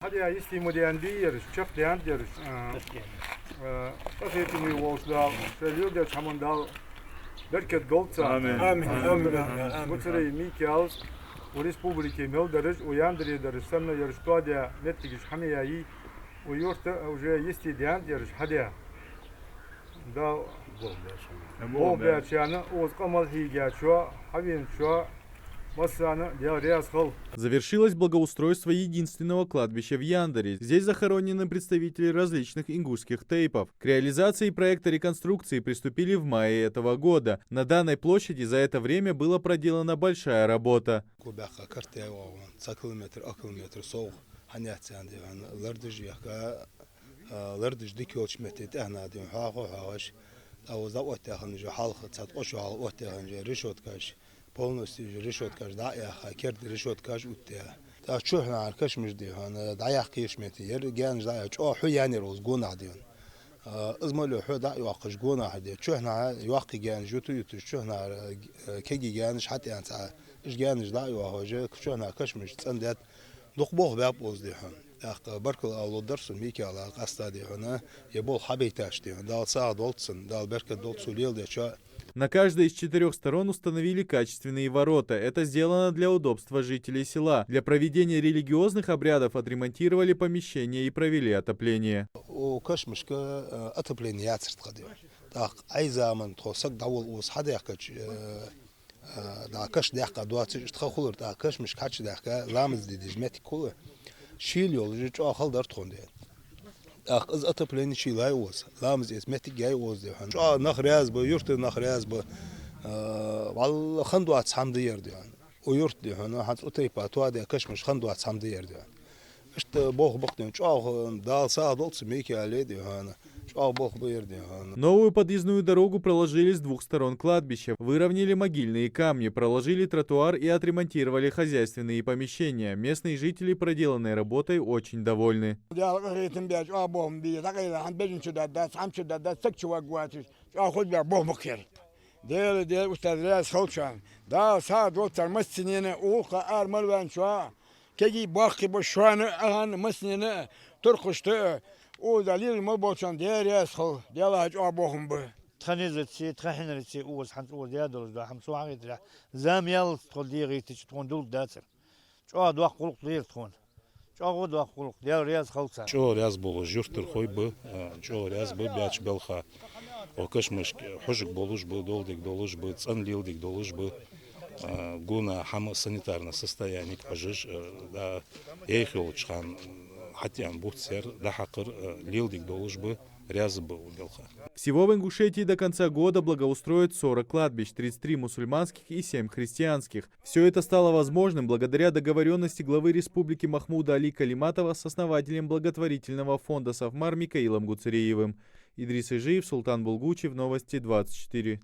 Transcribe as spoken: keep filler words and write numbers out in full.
Хьадаь йисте ма даьннадий ераш, чакхдаьннад ераш. А, а, къахетаме волча Дала, шоай леладеча хӀаман Дала беркат долда царна. Амин. Амин, амин, амин, амин. Гуцарий Микаила, укх республике мел дараш, укх Яндаре дараш санна ераш тоадаь моттигаш хьа ма яйий, укх юрта уже йисте даьннад ераш хьадаь. Дала болх баьчарна, укхаза къамаьл хьийгачоа, хьавеначоа, массанена Даьла раьза хилва. Завершилось благоустройство единственного кладбища в Яндаре. Здесь захоронены представители различных ингушских тейпов. К реализации проекта реконструкции приступили в мае этого года. На данной площади за это время было проделана большая работа. Гобаьккха карт яь вагӀа, цхьа километр, акха километр совгӀа хьанеццан диван лардаш яхка, а, лардаш дика йолча метте тӀехьа диван хьоахо хьоахаш, а, укхаза оттаяь хинна хьалха, цхьа ткъо шу хьалха оттаяь хинна решёткаш, полностью уже решёткаш дӀа а яьха, керда решёткаш оттаяь. ТӀаккха чухьнахьара кашамаш диван дӀаяккха йиш метте, ер гаьнаш дӀа а, чӀоагӀа хьу яьннаяр укхаза гонахьа диван. А, из мел йола хьу дӀа а йоаккхаш гонахьара диван. Чухьнахьа йоккхий гаьнаш юта юташ, чухьнахьара, а, кегий гаьнаш хьатӀаенна цхьа. Уж гаьнаш дӀа а йоахаш, чухьнахьа кашамаш цӀендаьд, дукха болх баьб укхаза диван. ТӀаккха баркал ала лургдар сона Микаила къаьстта диван, ер болх хьабайташ диван. Дала сагӀа долда цунна, Дала беркат долда цо леладечоа. На каждой из четырёх сторон установили качественные ворота. Это сделано для удобства жителей села. Для проведения религиозных обрядов отремонтировали помещения и провели отопление. Укх кашамашка, э, отопление яцар тха диван. ТӀаккха Ӏай заман тхо саг дӀаволла укхаза хьадаьхкача, э, э, дӀа каш даьккха доацаш, тха хулар тӀаккха кашамашка хьачудаьхка, ламаз де дезаш моттиг хул. Шийла йолаш чӀоагӀа хала дар тхона диван. ТӀаккха из отопление шийла яьй укхаза, ламаз эца моттиг яьй укхаза диван. ЧӀоагӀа нах раьза ба, юртара нах раьза ба, а, валлахӀи, хинна доаца хӀама да ер диван. Укх юрта диван, хӀанз укх тайпара тоадаь кашамаш хинна доаца хӀама да ер диван. Иштта болх ба-кх диван, чӀоагӀа Дала сагӀа долда цу Микаила диван. ЧӀоагӀа болх ба ер диван. Новую подъездную дорогу проложили с двух сторон кладбища, выровняли могильные камни, проложили тротуар и отремонтировали хозяйственные помещения. Местные жители проделанной работой очень довольны. Даьла къахетам баь, чӀоагӀа болх ба ер, дӀакъайла хӀама бежан чу даргдац, хӀама чу даргдац, саг чу варгвоацаш, чӀоагӀа хоза баь болх ба-кх ер. Даьла, Даьла, устаз раьза хилва шоана. Дала сагӀа долда цар массанена, укхаза ара мел ваьнначоа, кегий, боккхий ба шоана, ахӀан массанена, туркхашта, укхаза лела мел болчарна Даьла раьза хилва, Даьлах чӀоагӀа болх ба. Тха низаца, тха хьинарца укхаза хӀанз укхаза даь долаш дола хӀама, сона хетарехь, зама яллалца тхо дегӀийтача тхона дулга дацар. ЧӀоагӀа доккха гӀулакх дир тхона. ЧӀоагӀа доккха гӀулакх, Даьла раьза хилва царна. ЧӀоагӀа раьза болаш юртара хой ба, а, чӀоагӀа раьза ба баьча балха. Укх кашамашка хьожарг болаш ба, доладерг долаш ба, цӀена леладерг долаш ба. А, гонахьа хӀама, санитарное состояние хьожаш, а, да, эха йолча хана хьатӀаенна бувцар, дӀахьакхар, а, леладерг долаш ба, раьза ба укх балха. Всего в Ингушетии до конца года благоустроят сорок кладбищ, тридцать три мусульманских и семь христианских. Всё это стало возможным благодаря договорённости главы республики Махмуда-Али Калиматова с основателем благотворительного фонда «Сафмар» Микаилом Гуцериевым. Идрис Ижиев, Султан Булгучев, Новости двадцать четыре.